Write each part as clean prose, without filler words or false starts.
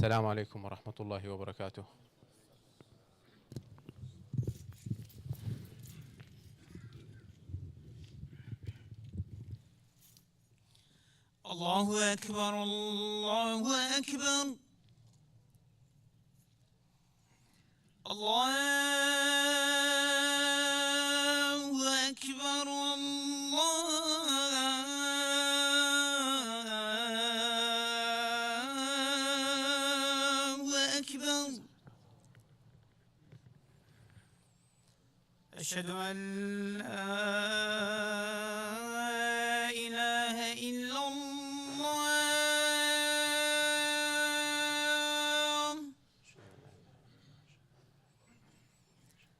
السلام علیکم ورحمة اللە وبرکاته. اللە اکبر اللە اکبر اللە اکبر اللە اکبر اشهد ان لا اله الا اللە.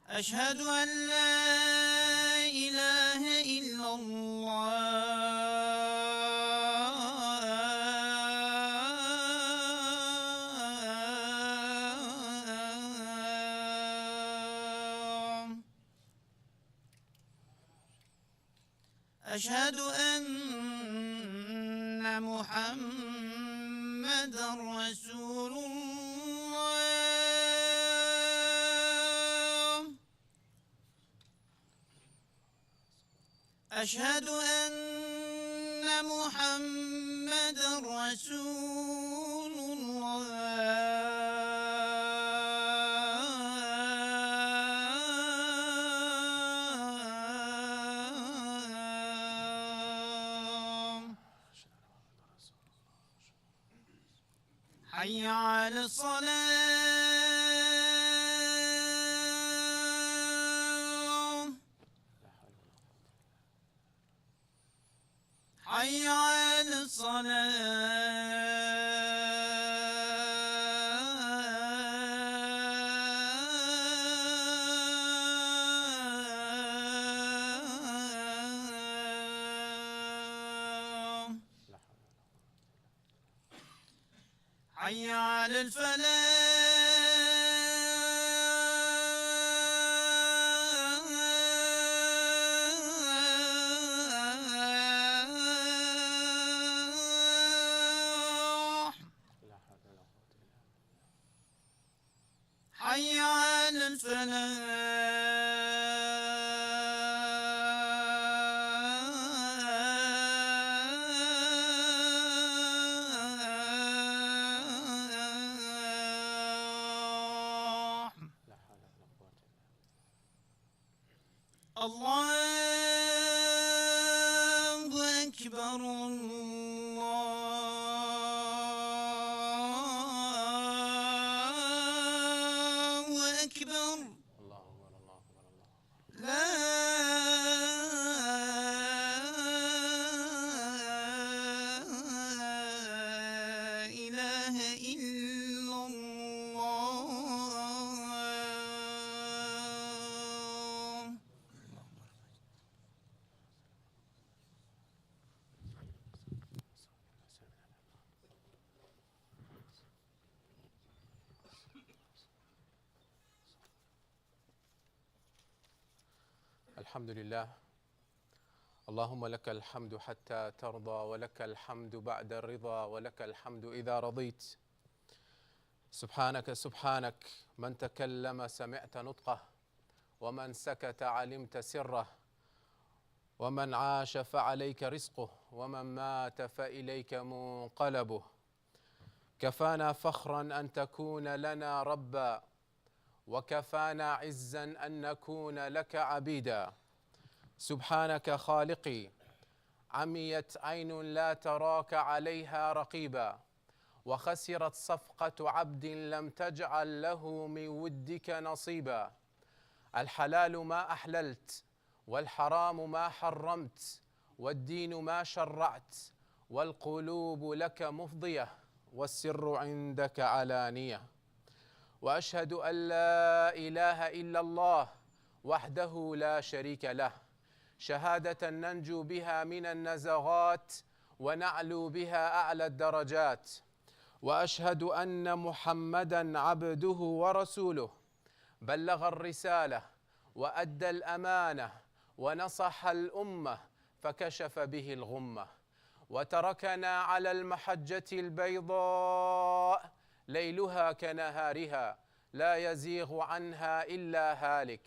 أشهد أن لا إله إلا الله. أشهد أن محمدا رسول الله. أشهد أن محمدا رسول الله. حي على الصلاة. حي على الصلاة. حي على الفلاح. حي على الفلاح. الله أكبر الله أكبر. لا إله إلا الله. الحمد لله. اللهم لك الحمد حتى ترضى، ولك الحمد بعد الرضا، ولك الحمد إذا رضيت. سبحانك سبحانك، من تكلم سمعت نطقه، ومن سكت علمت سره، ومن عاش فعليك رزقه، ومن مات فإليك منقلبه. كفانا فخرا أن تكون لنا ربا، وكفانا عزا أن نكون لك عبيدا. سبحانك خالقي، عميت عين لا تراك عليها رقيبا، وخسرت صفقة عبد لم تجعل له من ودك نصيبا. الحلال ما أحللت، والحرام ما حرمت، والدين ما شرعت، والقلوب لك مفضية، والسر عندك علانية. وأشهد أن لا إله إلا الله وحده لا شريك له، شهادة ننجو بها من النزغات ونعلو بها أعلى الدرجات. وأشهد أن محمدا عبده ورسوله، بلغ الرسالة وأدى الأمانة ونصح الأمة فكشف به الغمة، وتركنا على المحجة البيضاء ليلها كنهارها لا يزيغ عنها إلا هالك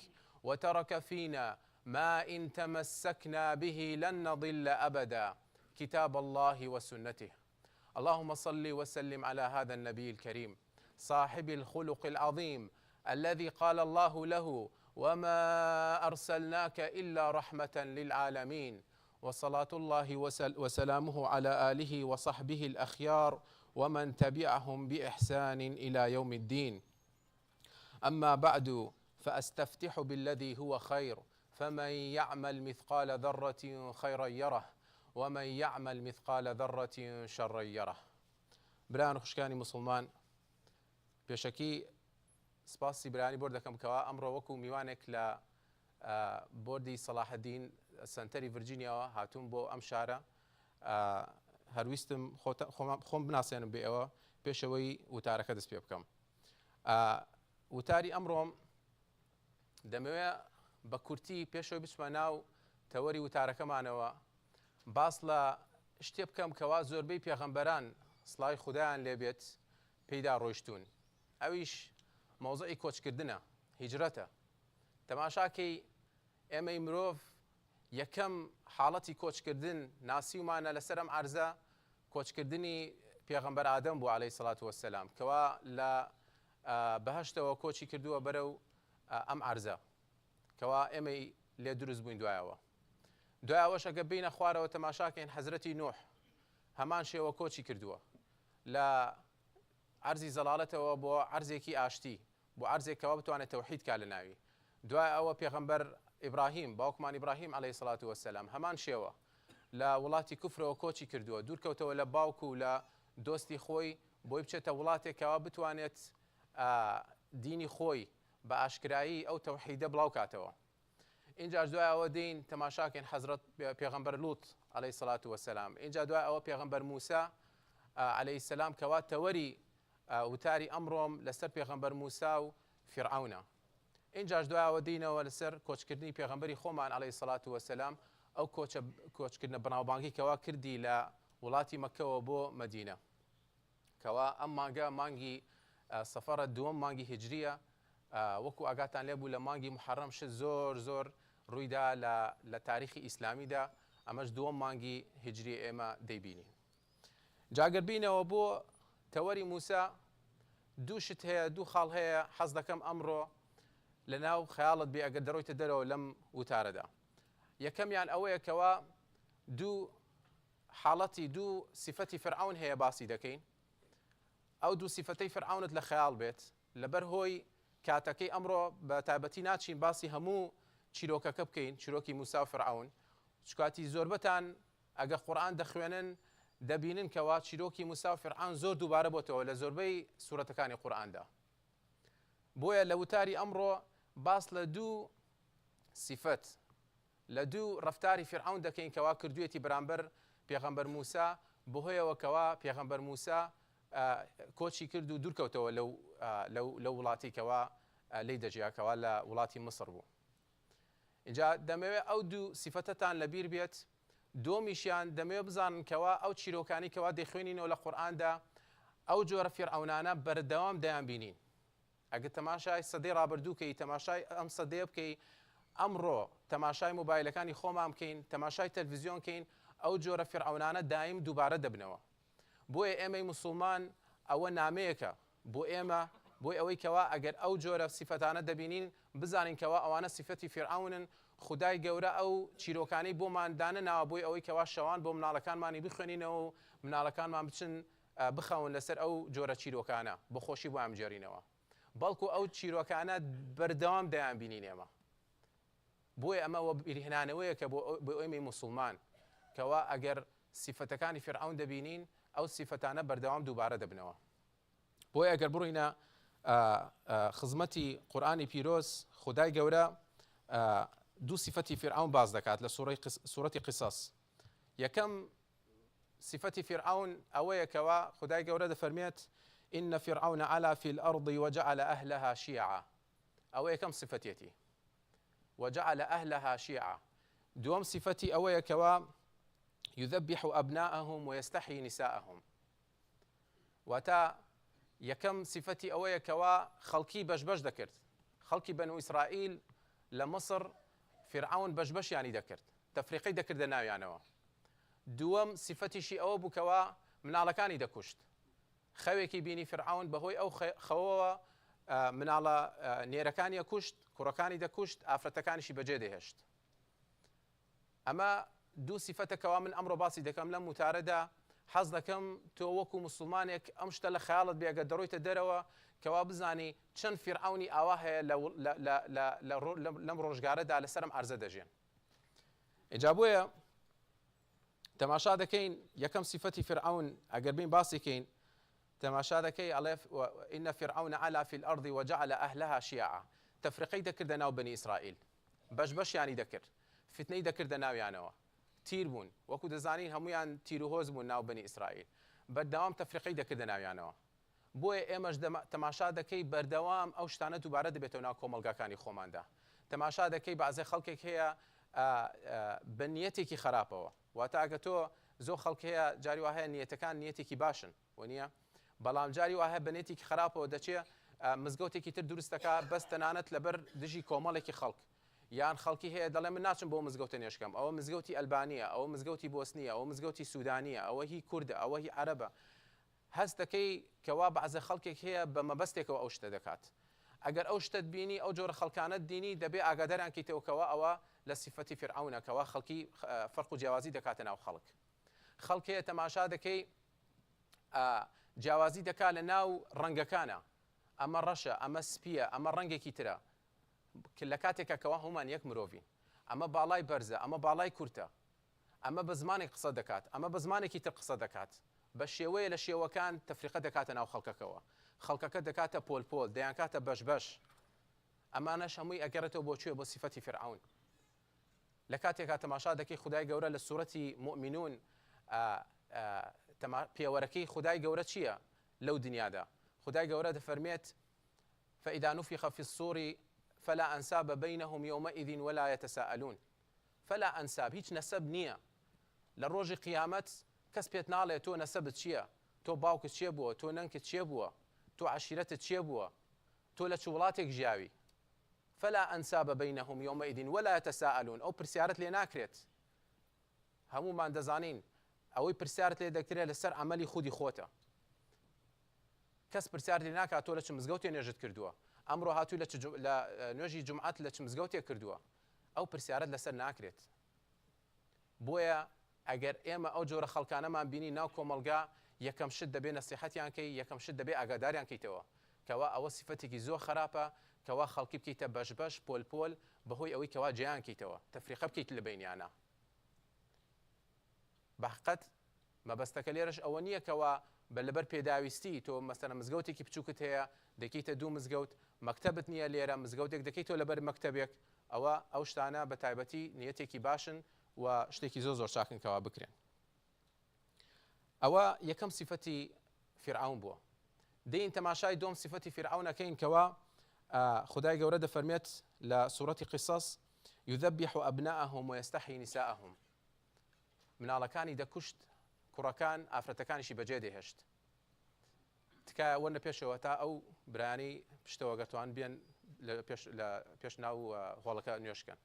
وترك فينا ما إن تمسكنا به لن نضل أبدا كتاب الله وسنته اللهم صل وسلم على هذا النبي الكريم صاحب الخلق العظيم الذي قال الله له وما أرسلناك إلا رحمة للعالمين وصلاة الله وسلامه على آله وصحبه الأخيار ومن تبعهم بإحسان إلى يوم الدين أما بعد فأستفتح بالذي هو خير فمن يعمل مثقال ذرة خيرا يره ومن يعمل مثقال ذرة شرا يره برایان و خوشکانی موسڵمان پێشەکی سپاسی برایانی بۆرد دەکەم کەوا ئەمڕۆ وەکو میوانێک لە بۆردی سەڵاحەدین سەنتەری ڤرجینیاوە هاتووم بۆ ئەم شارە هەرویستم خۆم بناسێنم بێ ئەوە پێشەوەی وتارەکە دەست پێ بکەم وتاری ئەمڕۆم دەمەوێ بە کورتی پێشەوەی بچمە ناو تەوەری وتارەکەمانەوە باس لە شتێ بکەم کەوا زۆربەی پێغەمبەران سڵاوی خودایان لێبێت پێیدا ڕۆیشتوون ئەویش مەوزعی کۆچکردنە هیجرەتە تەماشاکەی ئێمەی مرۆڤ یەکەم حاڵەتی کۆچکردن ناسیومانە لەسەر ئەم عەرزە کۆچکردنی پێغەمبەر ئادەم بوو عەلەیهی سڵات وەسەلام کەوا لە بەهەشتەوە کۆچی کردووە بەرەو ئەم عەرزە کەوا ئێمەی لێ دروست بووین دوایەوە دوای ئەوەش ئەگە بینە خوارەوە تەماشاکەین حەزرەتی نوح هەمان شێوە کۆچی کردووە لە عەرزی زەڵالەتەوە بۆ عەرزێکی ئاشتی بۆ عەرزێک کەوا بتوانێت تەوحید کا لە ناوی دوای ئەوە پێغەمبەر ئیبراهیم باوکمان ئیبراهیم عەلەیهی سڵات وەسەلام هەمان شێوە لە وڵاتی کوفرەوە کۆچی کردووە دوورکەوتەوە لە باوک و لە دۆستی خۆی بۆی بچێتە وڵاتێک کەوا بتوانێت دینی خۆی بە ئاشکرایی ئەو تەوحیدە بڵاو کاتەوە ئینجاش دوای ئەوە دێین تەماشاکەین حەزرەت پێغەمبەر لوط عەلەیهی سەلات وەسەلام ئینجا دوای ئەوە پێغەمبەر موسا عەلەیهی سەلام کەوا تەوەری وتاری ئەمڕۆم لەسەر پێغەمبەر موسا و فیرعەونە ئینجاش دوای ئەوە دێینەوە لەسەر کۆچکردنی پێغەمبەری خۆمان عەلەیهی سەلات وەسەلام ئەو کۆچە کۆچکردنە بەناوبانگی کەوا کردی لە وڵاتی مەککەوە بۆ مەدینە کەوا ئەم مانگە مانگی سەفەرە دووەم مانگی هیجریە وەکو ئاگاتان لێ بوو لە مانگی محەڕەم شت زۆر زۆر ڕوویدا لە لە تاریخی ئیسلامیدا ئەمەش دووەم مانگی هیجری ئێمە دەیبینین جا گەر بینەوە بۆ تەوەری موسا دوو شت هەیە دوو خاڵ هەیە حەز دەکەم ئەمڕۆ لە ناو خەیاڵت بێ ئەگەر دەڕۆیتە دەرەوە لەم وتارەدا یەکەمیان ئەوەیە کەوا دوو حاڵەتی دوو سیفەتی فرعون هەیە باسی دەکەین ئەو دوو سیفەتەی فرعونت لە خەیاڵ بێت لەبەر هۆی کاتەکەی ئەمڕۆ بە تایبەتی ناچین باسی هەموو چیرۆکەکە بکەین چیرۆکی موسا و فرعون چکاتی زۆربەتان ئەگەر قورئان دەخوێنن دەبینن کەوا چیرۆکی موسا و فیرعەون زۆر دووبارە بۆتەوە لە زۆربەی سورەتەکانی قورئاندا بۆیە لە وتاری ئەمڕۆ باس لە دوو سیفەت لە دوو ڕەفتاری فیرعەون دەکەین کەوا کردوویەتی بەرامبەر پێغەمبەر موسا بەهۆیەوە کەوا پێغەمبەر موسا کۆچی کرد و دوورکەوتەوە لەو لەو لەو وڵاتی کەوا لێی دەژیا کەوا لە وڵاتی میسر بوو ئینجا دەمەوێت ئەو دوو سیفەتەتان لەبیر بێت دووەمیشیان دەمەوێت بزانن کەوا ئەو چیرۆکانی کەوا دەیخوێنینەوە لە قورئاندا ئەو جۆرە فیرعەونانە بەردەوام دەیانبینین ئەگەر تەماشای سەدەی ڕابردوو کەی تەماشای ئەم سەدەیە بکەی ئەمڕۆ تەماشای مۆبایلەکانی خۆمان بکەین تەماشای تەلڤزیۆن کەین ئەو جۆرە فیرعەونانە دایم دووبارە دەبنەوە بۆیە ئێمەی موسوڵمان ئەوە نامەیەکە بۆ ئێمە بۆی ئەوەی کەوا ئەگەر ئەو جۆرە سیفەتانە دەبینین بزانین کەوا ئەوانە سیفەتی فیرعەونن خودای گەورە ئەو چیرۆکانەی بۆمان دانەناوە بۆی ئەوەی کەوا شەوان بۆ مناڵەکانمانی بخوێنینەوە و مناڵەکانمان بچن بخەون لەسەر ئەو جۆرە چیرۆکانە بۆ خۆشی بۆیان بگێڕینەوە بەڵکو ئەو چیرۆکانە بەردەوام دەیانبینین ئێمە بۆیە ئەمە وەبیرهێنانەوەیەکە بۆ ئێمەی موسڵمان کەوا ئەگەر سیفەتەکانی فیرعەون دەبینین ئەو سیفەتانە بەردەوام دووبارە دەبنەوە بۆیە ئەگەر بڕۆینە خزمەتی قورئانی پیرۆز خودای گەورە دوو سیفەتی فیرعەون باس دەکات لە سوڕەتی قیسەس یەکەم سیفەتی فیرعەون ئەوەیە کەوا خودای گەورە دەفەرمێت إن فرعون علا في الأرض وجعل أهلها شيعا ئەوە یەکەم سیفەتێتی وجعل أهلها شيعا دووەم سیفەتی ئەوەیە کەوا يذبح أبناءهم ويستحيي نساءهم واتە. یەکەم سیفەتی ئەوەیە کەوا خەڵکی بەش بەش دەکرد، خەڵکی بەنو ئیسرائیل لە میسڕ فیرعەون بەش بەشیانی دەکرد، تەفریقەی دەکردە ناویانەوە. دووەم سیفەتیشی ئەوە بوو کەوا مناڵەکانی دەکوشت. خەوێکی بینی فیرعەون بەهۆی ئەو خەوەوە مناڵە نێرەکانی ئەکوشت، کوڕەکانی دەکوشت، ئافرەتەکانیشی بەجێ دەهێشت. ئەمە دوو سیفەتە کەوا من ئەمڕۆ باسی دەکەم لەم وتارەدا، حەز دەکەم تۆ وەکو موسڵمانێک ئەم شتە لە خەیاڵت بێ ئەگەر دەڕۆیتە دەرەوە کەوا بزانی چەند فیرعەونی ئاوا هەیە لە لەم ڕۆژگارەدا لەسەر ئەم عەرزە دەژێن. ئینجا بۆیە تەماشا دەکەین یەکەم سیفەتی فیرعەون ئەگەر بین باسی کەین تەماشا دەکەی ئەڵێ إن فرعون علا في الأرض وجعل أهلها شيعا تەفرقەی دەکردە ناو بەنی ئیسرائیل بەش بەشیانی دەکرد، فیتنەی دەکردە ناویانەوە، تیر بوون، وەکو دەزانین هەموویان تیروهۆز بوون ناو بەنی ئیسرائیل، بەردەوام تەفریقەی دەکردە ناویانەوە. بۆیە ئێمەش تەماشا دەکەی بەردەوام ئەو شتانە دووبارە دەبێتەوە ناو کۆمەڵگاکانی خۆماندا. تەماشا دەکەی بەعزێ خەڵکێک هەیە بە نیەتێکی خەراپەوە، واتە ئەگەر تۆ زۆر خەڵک هەیە جاری وا هەیە نیەتەکان نیەتێکی باشن، وەنیە؟ بەڵام جاری وا هەیە بە نێتێکی خراپەوە دەچێ مزگەوتێکی تر دروست دەکا بەس تەنانەت لەبەر دژی کۆمەڵێکی خەڵک یان خەڵکی هەیە دەڵێ من ناچم بۆ مزگەوتە نوێژکەم ئەوە مزگەوتی ئەلبانیە ئەوە مزگەوتی بۆسنیە ئەوە مزگەوتی سودانیە ئەوە هی کوردە ئەوە هی عەرەبە هەست دەکەی کەوا بەعزە خەڵکێک هەیە بە مەبەستێکەوە ئەو شتە دەکات ئەگەر ئەو شتەت بینی ئەو جۆرە خەڵکانەت دینی دەبێ ئاگاداریان کەیتەوە کەوا ئەوە لە سیفەتی فیرعەونە کەوا خەڵکی فەرق و جیاوازی دەکاتە ناو خەڵک خەڵک هەیە تەماشا دەکەی جیاوازی دەکا لە ناو ڕەنگەکانە ئەمە ڕەشە ئەمە سپیە ئەمە ڕەنگێکی ترە لە کاتێکا کەوا هەمومان یەک مرۆڤین ئەمە باڵای بەرزە ئەمە باڵای کورتە ئەمە بە زمانێک قسە دەکات ئەمە بە زمانێکی تر قسە دەکات بە شێوەیە لە شێوەکان تەفریقە دەکاتە ناو خەڵکەکەوە خەڵکەکە دەکاتە پۆل پۆل دەیانکاتە بەش بەش ئەمانەش هەمووی ئەگەڕێتەوە بۆ کوێ بۆ سیفەتی فیرعەون لە کاتێکا تەماشا دەکەی خودای گەورە لە سورەتی موئمینون پێوەرەکەی خودای گەورە چییە لەو دنیادا خودای گەورە دەفەرمێت فإذا نفخ في الصور فلا أنساب بينهم يومئذ ولا يتساءلون فلا أنساب هیچ نەسەب نییە لە ڕۆژی قیامەت کەس پێت ناڵێ تۆ نەسەبت چییە تۆ باوکت چێ بووە تۆ نەنکت چێ بووە تۆ عەشیرەتت چێ بووە تۆ لە چ وڵاتێک ژیاوی فلا انساب بینهم یومئذ ولا یتساءلون ئەو پرسیارەت لێ ناکرێت هەموومان دەزانین ئەوەی پرسیارت لێ دەکرێت لەسەر عەمەلی خودی خۆتە کەس پرسیارت لێ ناکات تۆ لە چ مزگەوتێ نوێژت کردووە ئەمڕۆ هاتووی لە لە نوێژی جومعەت لە چ مزگەوتێک کردووە ئەو پرسیارەت لەسەر ناکرێت بۆیە ئەگەر ئێمە ئەو جۆرە خەڵکانەمان بینی ناو کۆمەڵگا یەکەم شت دەبێ نەسیحەتیان کەی یەکەم شت دەبێ ئاگاداریان کەیتەوە کەوا ئەوە سیفەتێکی زۆر خەراپە کەوا خەڵکی بکەیتە بەش بەش پۆل پۆل بەهۆی ئەوەی کەوا جیایان کەیتەوە تەفریقە بکەیت لە بەینیانا بەحقەت مەبەستەکە لێرەش ئەوە نییە کەوا بە لەبەر پێداویستی تۆ مەسەلەن مزگەوتێکی بچووکت هەیە دەکەیتە دوو مزگەوت مەکتەبت نییە لێرە مزگەوتێک دەکەیتەوە لەبەر مەکتەبێک ئەوە ئەو شتانە بە تایبەتی نیەتێکی باشن و شتێکی زۆر زۆر چاکن کەوا بکرێن ئەوە یەکەم سیفەتی فیرعەون بووە دێین تەماشای دووەم سیفەتی فیرعەون ئەکەین کەوا خدای گەورە دەفەرمێت لە سوڕەتی قصص يذبح أبناءهم ويستحيي نساءهم مناڵەکانی دەکوشت کوڕەکان ئافرەتەکانیشی بەجێ دەهێشت تکایە وەرنە پێشەوە تا ئەو برایانەی پشتەوە گەر توان بێن لە پێش لە پێش ناو هۆڵەکە نوێژکەن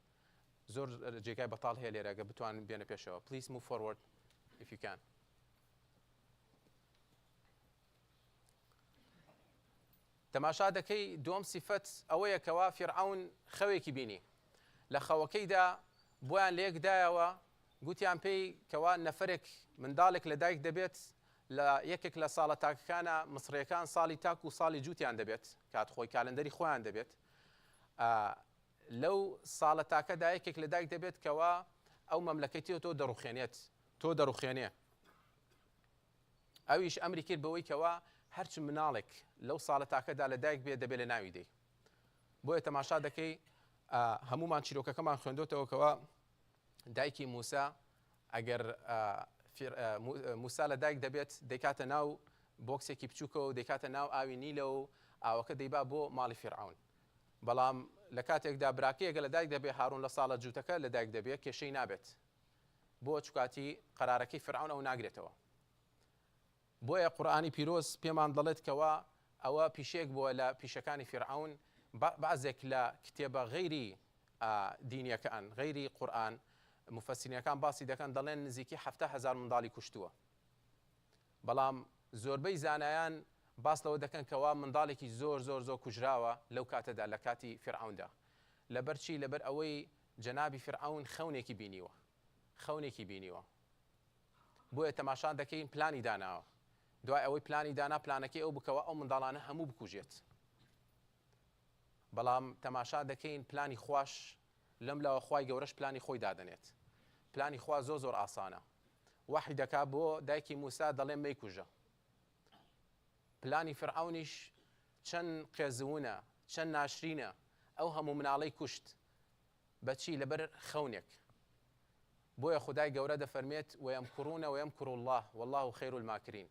زۆر جێگای بەتاڵ هەیە لێرە گە بتوان بێنە پێشەوە please move forward if you can تەماشا دەکەی دووەم سیفەت ئەوەیە کەوا فیرعەون خەوێکی بینی لە خەوەکەیدا بۆیان لەیەک دایەوە گوتیان پێی کەوا نەفەرێک منداڵێک لەدایک دەبێت لە یەکێک لە ساڵە تاکەکانا مسڕیەکان ساڵی تاک و ساڵی جووتیان دەبێت کات خۆی کالندەری خۆیان دەبێت لەو ساڵە تاکەدا یەکێک لە دایک دەبێت کەوا ئەو مەملەکەتی تۆ دەڕوخێنێت تۆ دەڕوخێنێ ئەویش ئەمری کرد بەوەی کەوا هەرچ مناڵێک لەو ساڵە تاکەدا لە دایک بێت دەبێت لە ناوی دەی بۆیە تەماشا دەکەی هەمومان چیرۆکەکەمان خوێندۆتەوە کەوا دایکی موسا ئەگەر موسا لە دایک دەبێت دەیکاتە ناو بۆکسێکی بچووکەوە و دەیکاتە ناو ئاوی نیلەوە و ئاوەکە دەیبا بۆ ماڵی فیرعەون بەڵام لە کاتێکدا براکەیەگە لە دایک دەبێ هارون لە ساڵە جووتەکە لە دایک دەبێ کێشەی نابێت بۆ چکاتی قەرارەکەی فیرعەون ئەو ناگرێتەوە بۆیە قورئانی پیرۆز پێمان دەڵێت کەوا ئەوە پیشەیەک بووە لە پیشەکانی فیرعەون، بەعزێک لە کتێبە غەیری دینیەکان، غەیری قورئان، موفەسیرینەکان باسی دەکەن دەڵێن نزیکی 70,000 منداڵی کوشتووە. بەڵام زۆربەی زانایان باس لەوە دەکەن کەوا منداڵێکی زۆر زۆر زۆر کوژراوە لەو کاتەدا لە کاتی فیرعەوندا. لەبەر چی؟ لەبەر ئەوەی جەنابی فیرعەون خەونێکی بینیوە. خەونێکی بینیوە. بۆیە تەماشا دەکەین پلانی داناوە. دوای ئەوەی پلانی دانا پلانەکەی ئەو بکەوە ئەو منداڵانە هەموو بکوژێت. بەڵام تەماشا دەکەین پلانی خواش لەم لاوە خوای گەورەش پلانی خۆی دادەنێت. پلانی خوا زۆر زۆر ئاسانە. وەحی دەکا بۆ دایکی موسا دەڵێ مەیکوژە. پلانی فرعەونیش چەند قێزونە، چەند ناشرینە، ئەو هەموو مناڵەی کوشت. بەچی؟ لەبەر خەونێک. بۆیە خودای گەورە دەفەرمێت، ویمکرون ویمکر اللە واللە خیر الماکرین.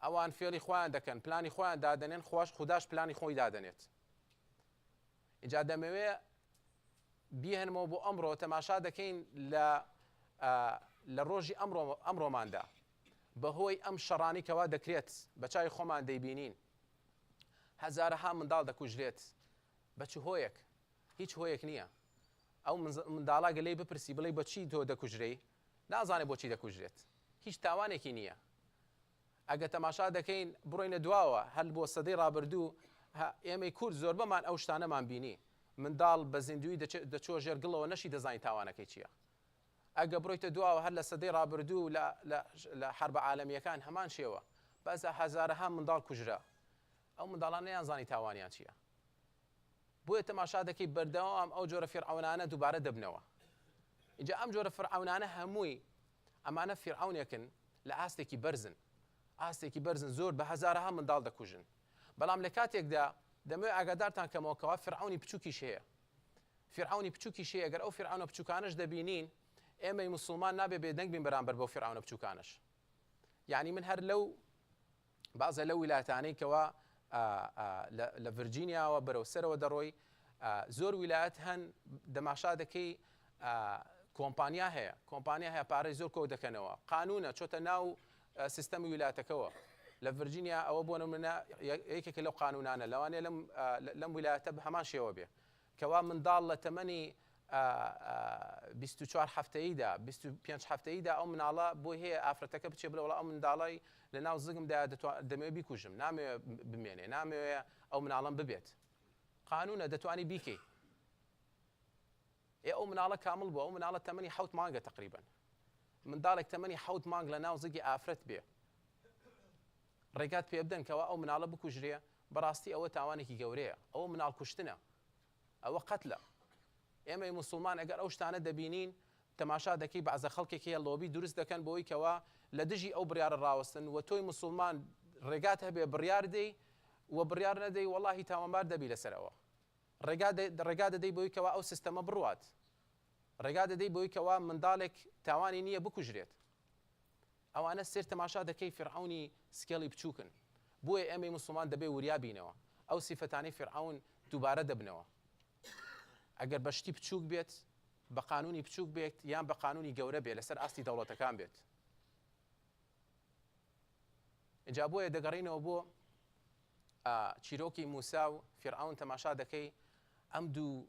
ئەوان فێڵی خۆیان دەکەن، پلانی خۆیان دادەنێن، خواش خوداش پلانی خۆی دادەنێت. ئینجا دەمەوێ بیهێنمەوە بۆ ئەمڕۆ، تەماشا دەکەین لە لە ڕۆژی ئەمڕۆ ئەمڕۆماندا بەهۆی ئەم شەڕانی کەوا دەکرێت بە چاوی خۆمان دەیبینین هەزارەها منداڵ دەکوژرێت بە چ هۆیەک؟ هیچ هۆیەک نییە. ئەو منداڵە گەر لێی بپرسی بڵێی بە چی تۆ دەکوژرێی؟ نازانێت بۆچی دەکوژرێت. هیچ تاوانێکی نییە. ئەگەر تەماشا دەکەین بڕۆینە دواوە هەر بۆ سەدەی ڕابردوو ئێمەی کورد زۆربەمان ئەو شتانەمان بینی. منداڵ بە زیندوویی دەچووە ژێر گڵەوە نەشی دەزانی تاوانەکەی چییە. ئەگەر بڕۆیتە دواوە هەر لە سەدەی ڕابردوو لە حەربە عالەمییەکان هەمان شێوە. بەس هەزارەها منداڵ کوژرا. ئەو منداڵانە نەیانزانی تاوانیان چییە. بۆیە تەماشا دەکەی بەردەوام ئەو جۆرە فیرعەونانە دووبارە دەبنەوە. ئینجا ئەم جۆرە فیرعەونانە هەمووی ئەمانە فیرعەونێکن لە ئاستێکی بەرزن، ئاستێکی بەرزن زۆر بە هەزارەها منداڵ دەکوژن. بەڵام لە کاتێکدا دەمەوێت ئاگادارتان کەمەوە کەوا فیرعەونی بچووکیش هەیە. فیرعەونی بچووکیش هەیە، گەر ئەو فیرعەونە بچووکانەش دەبینین ئێمەی موسڵمان نابێ بێدەنگ بین بەرامبەر بەو فیرعەونە بچووکانەش. یعنی من هەر لەو بەعزە لەو ویلایەتانەی کەوا لە ڤرجینیاوە بەرەو سەرەوە دەڕۆی زۆر ویلایەت هەن دەماشا دەکەی کۆمپانیا هەیە کۆمپانیا هەیە پارەی زۆر کۆ دەکەنەوە قانونە چۆتە ناو سیستەمی ویلاتەکەوە لە ڤرجینیا ئەوە بۆ نمونە یەکێکە لەو قانونانە لەوانەیە لەم لەم ویلایەتە بە هەمان شێوە بێ کەوا منداڵ لە تەمەنی 24 هەفتەییدا 25 هەفتەییدا ئەو مناڵە بۆی هەیە ئافرەتەکە بچێ بڵێ وەڵا ئەو منداڵی لە ناو زگمدا دەمەوێ بیکوژم نامەوێ بمێنێ نامەوێ ئەو مناڵم ببێت قانونە دەتوانی بیکەی ئێ ئەو مناڵە کامڵ بوو ئەو مناڵە تەمەنی حەوت مانگە تقریبا منداڵێک تەمەنی حەوت مانگ لە ناو زگی ئافرەت بێ ڕێگات پێ بدەن کەوا ئەو مناڵە بکوژرێ بەڕاستی ئەوە تاوانێکی گەورەیە ئەوە مناڵ کوشتنە ئەوە قەتلە ئێمەی موسڵمان ئەگەر ئەو شتانە دەبینین تەماشا دەکەی بەعزە خەڵکێک هەیە لۆبی دروست دەکەن بۆی کەوا لە دژی ئەو بڕیارە ڕاوەستن و تۆی موسڵمان ڕێگات هەبێ بڕیار دەی و بڕیار نەدەی وەڵاهی تاوانبار دەبی لەسەر ئەوە ڕێگا ڕێگا دەدەی بۆی کەوا ئەو سیستەمە بڕوات ڕێگا دەدەی بۆی کەوا منداڵێک تاوانی نییە بکوژرێت ئەوانە سێر تەماشا دەکەی فیرعەونی سکێڵی بچوکن بۆیە ئێمەی موسڵمان دەبێ وریا بینەوە ئەو سیفەتانەی فیرعەون دووبارە دەبنەوە ئەگەر بە شتی بچوک بێت بە قانونی بچوک بێت یان بە قانونی گەورە بێت لەسەر ئاستی دەوڵەتەکان بێت ئینجا بۆیە دەگەڕینەوە بۆ چیرۆکی موسا و فیرعەون تەماشا دەکەی ئەم دوو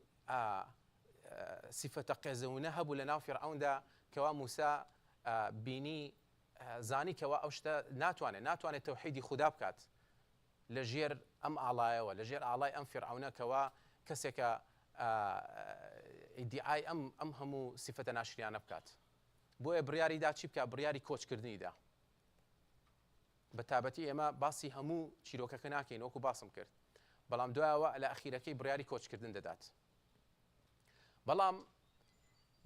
سیفەتە قێزەونە هەبوو لە ناو فیرعەوندا کەوا موسا بینی زانی کەوا ئەو شتە ناتوانێت ناتوانێت تەوحیدی خودا بکات لە ژێر ئەم ئاڵایەوە لە ژێر ئاڵای ئەم فیرعەونە کەوا کەسێکە ئیدیعای ئەم ئەم هەموو سیفەتە ناشریانە بکات بۆیە بڕیاری دا چی بکات بڕیاری کۆچکردنی دا بە تابەتی ئێمە باسی هەموو چیرۆکەکە ناکەین وەکو باسم کرد بەڵام دوایەوە لە ئەخیرەکەی بڕیاری کۆچکردن دەدات بەڵام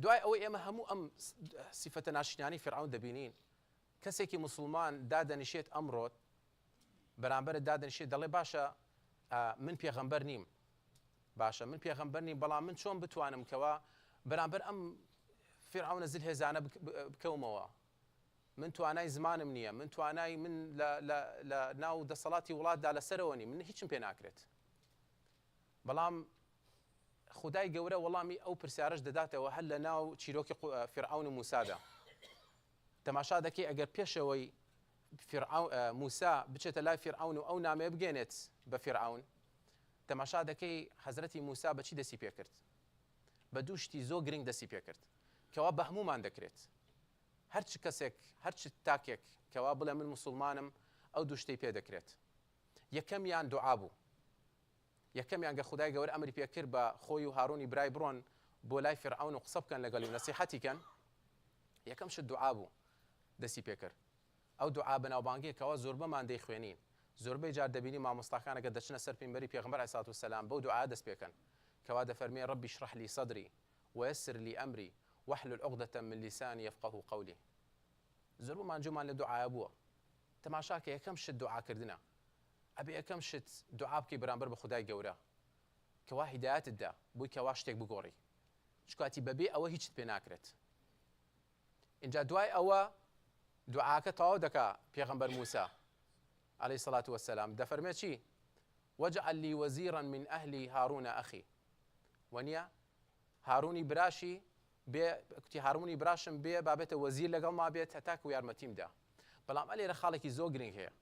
دوای ئەوەی ئێمە هەموو ئەم سیفەتە ناشرینانەی فیرعەون دەبینین، کەسێکی موسڵمان دادەنیشێت ئەمڕۆ بەرامبەرت دادەنیشێت دەڵێ باشە من پێغەمبەر نیم، باشە من پێغەمبەر نیم بەڵام من چۆن بتوانم کەوا بەرامبەر ئەم فیرعەونە زلهێزانە بکەومەوە؟ من توانای زمانم نییە، من توانای من لە ناو دەسەڵاتی وڵاتدا لەسەرەوە نیم، من هیچم پێ ناکرێت. بەڵام خودای گەورە وەڵامی ئەو پرسیارەش دەداتەوە هەر لە ناو چیرۆکی فیرعەون و موسادا. تەماشا دەکەی ئەگەر پێشەوەی موسا بچێتە لای فیرعەون و ئەو نامەیە بگەێنێت بە فیرعەون، تەماشا دەکەی حەزرەتی موسا بە چی دەستی پێکرد؟ بە دوو شتی زۆر گرنگ دەستی پێکرد کەوا بە هەموومان دەکرێت. هەرچ کەسێک، هەرچ تاکێک کەوا بڵێ من موسوڵمانم ئەو دوو شتەی پێ دەکرێت. یەکەمیان دوعا بوو. یەکەمیان گە خودای گەورە ئەمری پێ کرد بە خۆی و هارونی برای بڕۆن بۆ لای فیرعەون و قسە بکەن لەگەڵی و نەسیحەتی کەن، یەکەم شت دوعا بوو دەستی پێ کرد. ئەو دوعا بەناوبانگەیە کەوا زۆربەمان دەیخوێنین، زۆربەی جار دەبینی مامۆستاکان ئەگەر دەچنە سەر پینبەری پێغەمبەر علیە الصلوة والسلام بەو دوعایە دەست پێکەن کەوا دەفەرمێ رب اشرح لی صدری ویسر لی امری واحلل عقدە من لسانی یفقهوا قولی. زۆربەمان جۆمان لە دوعایە بووە. تەماشاکە یەکەم شت دوعاکردنە. ئەبێ یەکەم شت دوعا بکەی بەرامبەر بە خودای گەورە کەوا هیدایەتت دا بۆی کەوا شتێک بگۆڕی چکاتی بەبێ ئەوە هیچت پێ ناکرێت. ئینجا دوای ئەوە دوعاکە تەواو دەکا پێغەمبەر موسا علیە الصلوة والسلام دەفەرمێ چی؟ واجعل لی وزیرا من اهلی هارون اخی وەنیە هارونی براشی بێ کوتی هارونی براشم بێ بابێتە وەزیر لەگەڵما بێت هەتاکو یارمەتیم دا. بەڵام ئەلێرە خاڵێکی زۆر گرنگ هەیە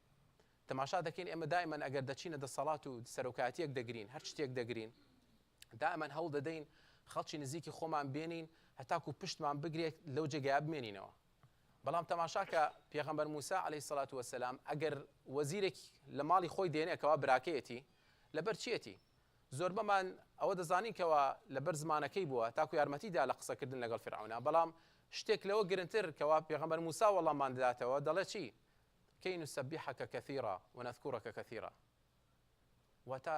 تەماشا دەکەین ئێمە دائیمەن ئەگەر دەچینە دەسەڵات و سەرۆکایەتیەک دەگرین هەر شتێک دەگرین دائیمەن هەوڵ دەدەین خەڵکی نزیکی خۆمان بێنین هەتاکو پشتمان بگرێت لەو جێگایە بمێنینەوە بەڵام تەماشاکە پێغەمبەر موسا عەلەیهی سەلات وەسەلام ئەگەر وەزیرێک لە ماڵی خۆی دێنێ کەوا براکەیەتی لەبەر چیەتی زۆربەمان ئەوە دەزانین کەوا لەبەر زمانەکەی بووە تاکو یارمەتی دا لە قسەکردن لەگەڵ فیرعەونا بەڵام شتێک لەوە گرنتر کەوا پێغەمبەر موسا وەڵاممان دەداتەوە دەڵێ چی کەی نسبحک کثیرا ونذکرک کثیرا واتە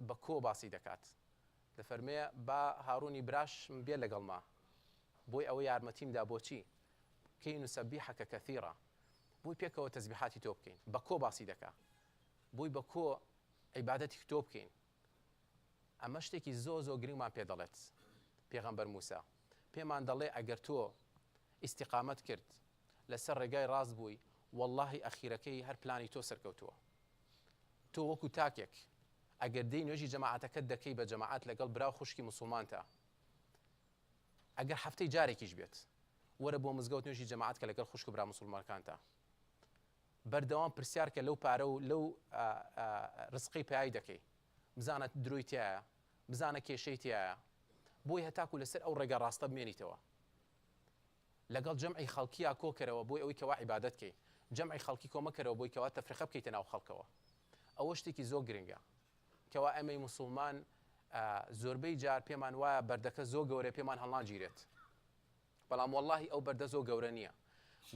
بە کۆ باسی دەکات دەفەرمێ با هارونی براشم بێ لەگەڵما بۆی ئەوە یارمەتیم دا بۆچی کەی نسبحک کثیرا بۆی پێکەوە تەزبیحاتی تۆ بکەین بە کۆ باسی دەکا بۆی بە کۆ عیبادەتی تۆ بکەین ئەمە شتێکی زۆر زۆر گرنگمان پێ دەڵێت پێغەمبەر موسا پێمان دەڵێ ئەگەر تۆ ئیستیقامەت کرد لەسەر ڕێگای ڕاست بووی وەڵاهی ئەخیرەکەی هەر پلانی تۆ سەرکەوتووە تۆ وەکو تاکێک ئەگەر دێی نوێژی جەماعەتەکەت دەکەی بە جەماعەت لەگەڵ برا و خوشکی موسڵمانتا ئەگەر هەفتەی جارێکیش بێت وەرە بۆ مزگەوت نوێژی جەماعەت کە لەگەڵ خوشک و برا موسڵمانەکانتا بەردەوام پرسیار کە لەو پارە و لەو ڕزقەی پەیای دەکەی بزانە درۆی تایە بزانە کێشەی تایە بۆی هەتاکو لەسەر ئەو ڕێگا ڕاستە بمێنیتەوە لەگەڵ جەمعی خەڵکیا کۆکەرەوە بۆی ئەوەی کەوا عیبادەت کەی جەمعی خەڵکی کۆمەکەرەوە بۆی کەوا تەفرقە بکەیتە ناو خەڵکەوە ئەوە شتێکی زۆر گرنگە کەوا ئێمەی موسڵمان زۆربەی جار پێمان وایە بەردەکە زۆر گەورەیە پێمان هەڵناگیرێت بەڵام وەڵاهی ئەو بەردە زۆر گەورە نییە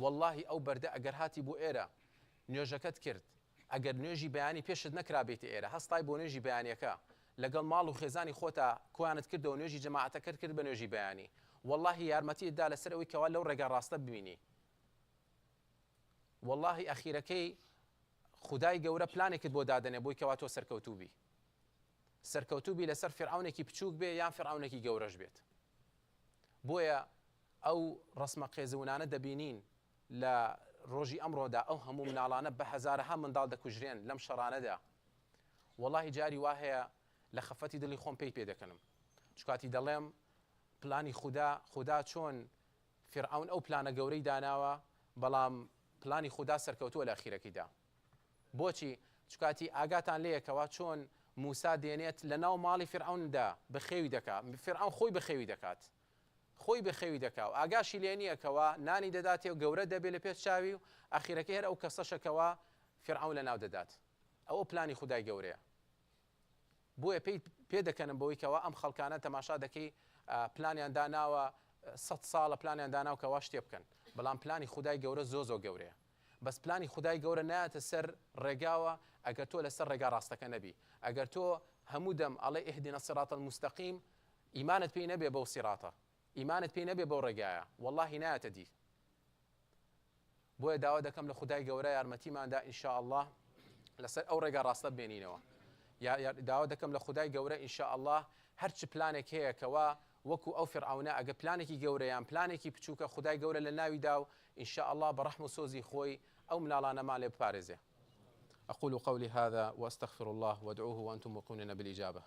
وەڵاهی ئەو بەردە ئەگەر هاتی بۆ ئێرە نوێژەکەت کرد ئەگەر نوێژی بەیانی پێشت نەکرا بێیتە ئێرە هەستای بۆ نوێژی بەیانیەکە لەگەڵ ماڵ و خێزانی خۆتا کۆیانت کردەوە نوێژی جەماعەتەکەت کرد بە نوێژی بەیانی وەڵاهی یارمەتیت دا لەسەر ئەوەی کەوا لەو ڕێگا ڕاستە بمینی وەڵاهی ئەخیرەکەی خودای گەورە پلانێکت بۆ دادەنێ بۆی کەوا تۆ سەرکەوتوو بی سەرکەوتوو بی لەسەر فیرعەونێکی بچووک بێ یان فیرعەونێکی گەورەش بێت بۆیە ئەو ڕەسمە قێزەونانە دەبینین لە ڕۆژی ئەمڕۆدا ئەو هەموو مناڵانە بە هەزارەها منداڵ دەکوژرێن لەم شەڕانەدا وەڵاهی جاری وا هەیە لە خەفەتی دڵی خۆم پێی پێدەکەنم چکاتی دەڵێم پلانی خودا خودا چۆن فیرعەون ئەو پلانە گەورەی داناوە بەڵام پلانی خودا سەرکەوتووە لە ئەخیرەکەیدا بۆچی چکاتی ئاگاتان لێیە کەوا چۆن موسا دێنێت لە ناو ماڵی فیرعەوندا بەخێوی دەکا فیرعەون خۆی بەخێوی دەکات خۆی بەخێوی دەکا و ئاگاشی لێ نییە کەوا نانی دەداتێ و گەورە دەبێ لە پێش چاوی و ئەخیرەکەی هەر ئەو کەسەشە کەوا فیرعەون لەناو دەدات ئەوە پلانی خودای گەورەیە بۆیە پێی پێدەکەنم بەوەی کەوا ئەم خەڵکانە تەماشا دەکەی پلانیان داناوە سەد ساڵە پلانیان داناو کەوا شتێ بکەن بەڵام پلانی خودای گەورە زۆ زۆ گەورەیە بەس پلانی خودای گەورە نایەتە سەر ڕێگاوە ئەگەر تۆ لەسەر ڕێگا ڕاستەکە نەبی ئەگەر تۆ هەموو دەم ئەڵێ اهدنا الصراط المستقیم ئیمانت پێی نەبێ بەو سیڕاتە ئیمانت پێی نەبێ بەو ڕێگایە وەڵاهی نایەتە دی بۆیە داوا دەکەم لە خودای گەورە یارمەتیماندا ان شاء اللە لەسەر ئەو ڕێگا ڕاستە بمێنینەوە داوا دەکەم لە خودای گەورە ان شاء اللە هەرچ پلانێک هەیە کەوا وەکو ئەو فرعونە ئەگە پلانێکی گەورە یان پلانێکی بچووکە خودای گەورە لە ناویدا و ان شاء اللە بە ڕەحم و سۆزی خۆی ئەو مناڵانەمان لێ بپارێزێ أقول قولي هذا وأستغفر الله وادعوه وأنتم موقنون بالإجابة.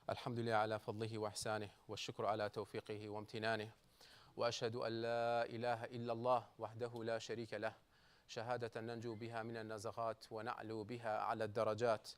الحمد لله على فضله وإحسانه، والشكر على توفيقه وامتنانه، وأشهد أن لا إله إلا الله وحده لا شريك له، شهادة ننجو بها من النزغات ونعلو بها أعلى الدرجات.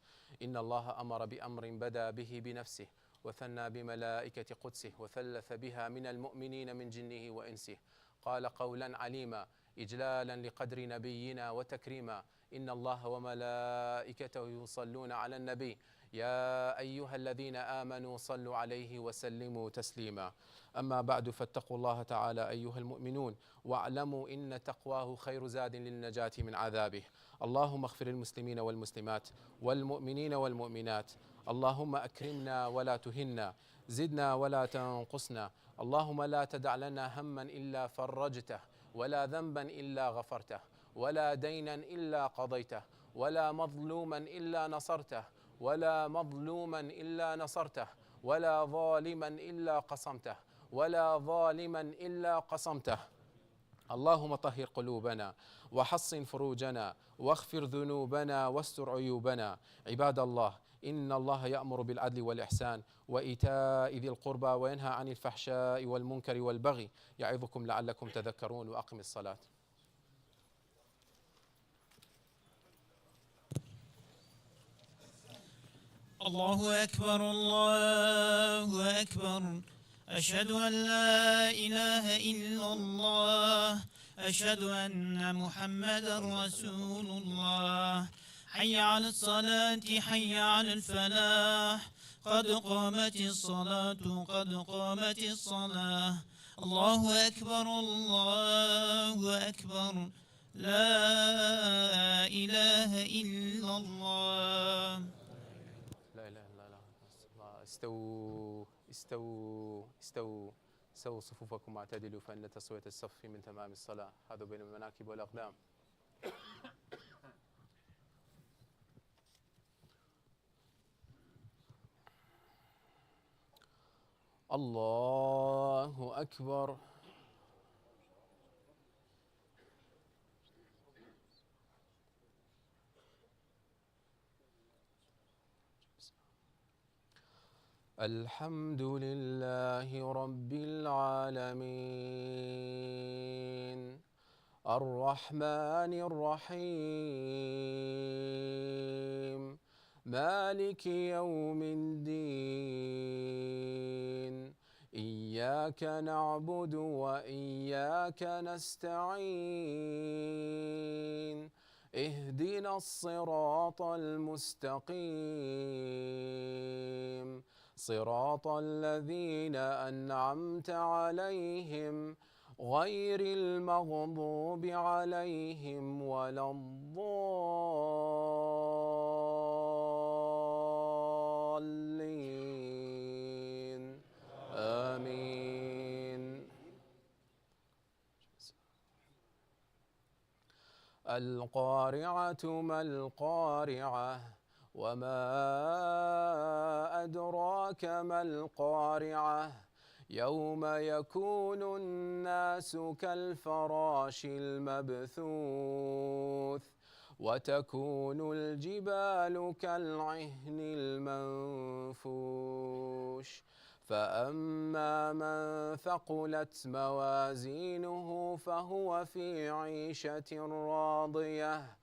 إن الله أمر بأمر بدا به بنفسه، وثنى بملائكة قدسه، وثلث بها من المؤمنين من جنه وإنسه، قال قولا عليما إجلالا لقدر نبينا وتكريما: إن الله وملائكته يصلون على النبي يا أيها الذين آمنوا صلوا عليه وسلموا تسليما. أما بعد، فاتقوا الله تعالى أيها المؤمنون، واعلموا إن تقواه خير زاد للنجاة من عذابه. اللهم اغفر للمسلمين والمسلمات والمؤمنين والمؤمنات. اللهم أكرمنا ولا تهنا، زدنا ولا تنقصنا. اللهم لا تدع لنا هما إلا فرجته، ولا ذنبا إلا غفرته، ولا دينا إلا قضيته، ولا مظلوما إلا نصرته، ولا مظلوما إلا نصرته، ولا ظالما إلا قصمته، ولا ظالما إلا قصمته. اللهم طهر قلوبنا وحصن فروجنا واغفر ذنوبنا واستر عيوبنا. عباد الله، إن الله يأمر بالعدل والإحسان وإيتاء ذي القربى وينهى عن الفحشاء والمنكر والبغي يعظكم لعلكم تذكرون. وأقم الصلاة. الله أكبر، الله أكبر. أشهد أن لا إله إلا الله، أشهد أن محمدا رسول الله. حي على الصلاة، حي على الفلاح، قد قامت الصلاة، قد قامت الصلاة. الله أكبر، الله أكبر، لا إله إلا الله. لا إله إلا الله. استووا استووا استووا، سووا صفوفكم واعتدلوا، فإن تسوية الصف من تمام الصلاة. هذا بين المناكب والأقدام. الله أكبر. الحمد لله رب العالمين، الرحمن الرحيم، مالك يوم الدين، إياك نعبد وإياك نستعين، اهدنا الصراط المستقيم، صراط الذين أنعمت عليهم غير المغضوب عليهم ولا الضالين. آمين. القارعة ما القارعة، وما أدراك ما القارعة، يوم يكون الناس كالفراش المبثوث، وتكون الجبال كالعهن المنفوش. فأما من ثقلت موازينه فهو في عيشة راضية،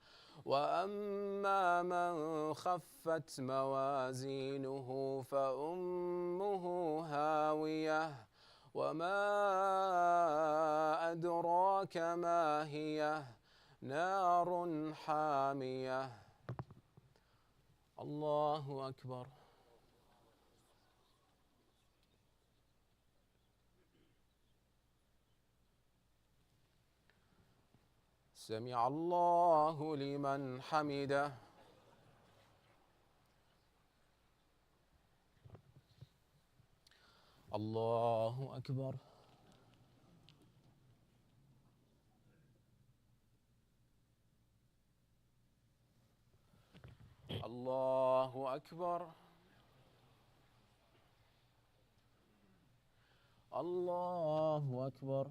وأما من خفت موازينه فأمه هاوية، وما أدراك ما هي، نار حامية. الله أكبر. سمع الله لمن حمده. الله أكبر. الله أكبر. الله أكبر.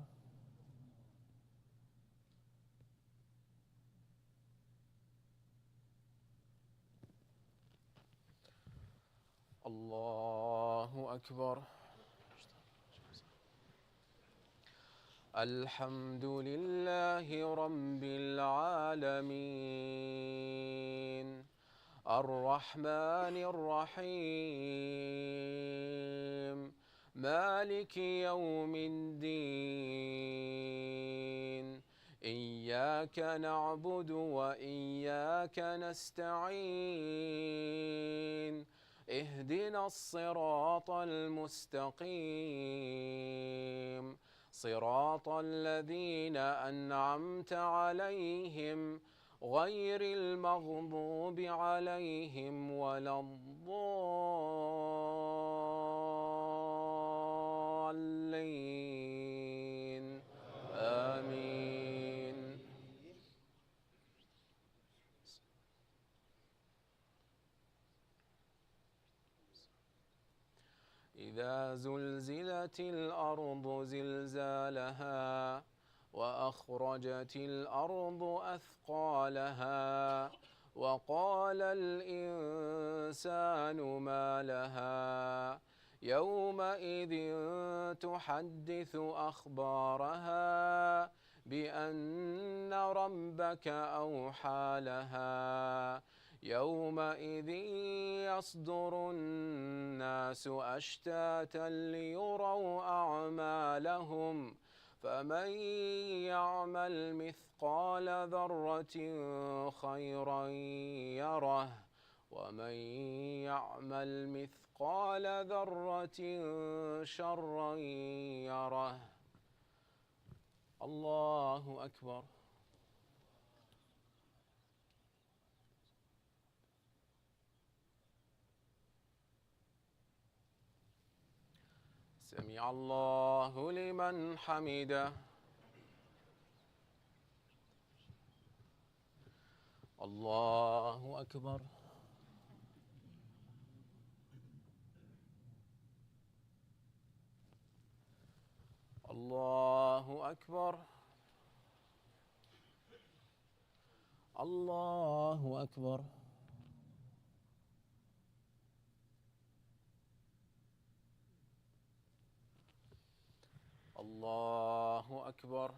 الله الله أكبر. الحمد لله رب العالمين. الرحمن الرحيم. مالك يوم الدين. إياك نعبد وإياك نستعين. اهدنا الصراط المستقيم. صراط الذين أنعمت عليهم غير المغضوب عليهم ولا الضالين. آمين. إذا زلزلت الأرض زلزالها وأخرجت الأرض أثقالها وقال الإنسان ما لها يومئذ تحدث أخبارها بأن ربك أوحى لها. يومئذ يصدر الناس أشتاتا ليروا أعمالهم فمن يعمل مثقال ذرة خيرا يره ومن يعمل مثقال ذرة شرا يره. الله أكبر. سمع الله لمن حمده. الله أكبر. الله أكبر. الله أكبر. الله أكبر.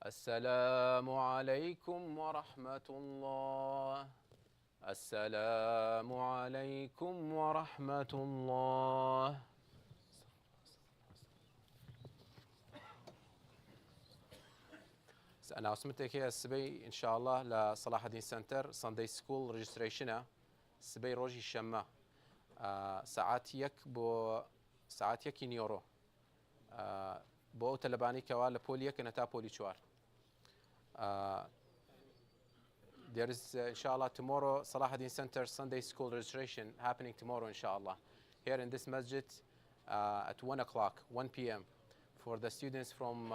السلام عليكم ورحمة الله. السلام عليكم ورحمة الله. announcement ێک هەیە سبەی إن شاء الله لە سەلاحەدین سەنتەر Sunday school registration ە سبەی ڕۆژی شەممە سەعات 1 بۆ سەعات یەکی نیۆڕۆ بۆ ئەو تەلەبانی کەوا لە پۆلی یەکن هەتا پۆلی چوار. There is inshallah tomorrow Salahuddin Center Sunday school registration happening tomorrow inshallah here in this masjid at 1 o'clock 1 p.m. for the students from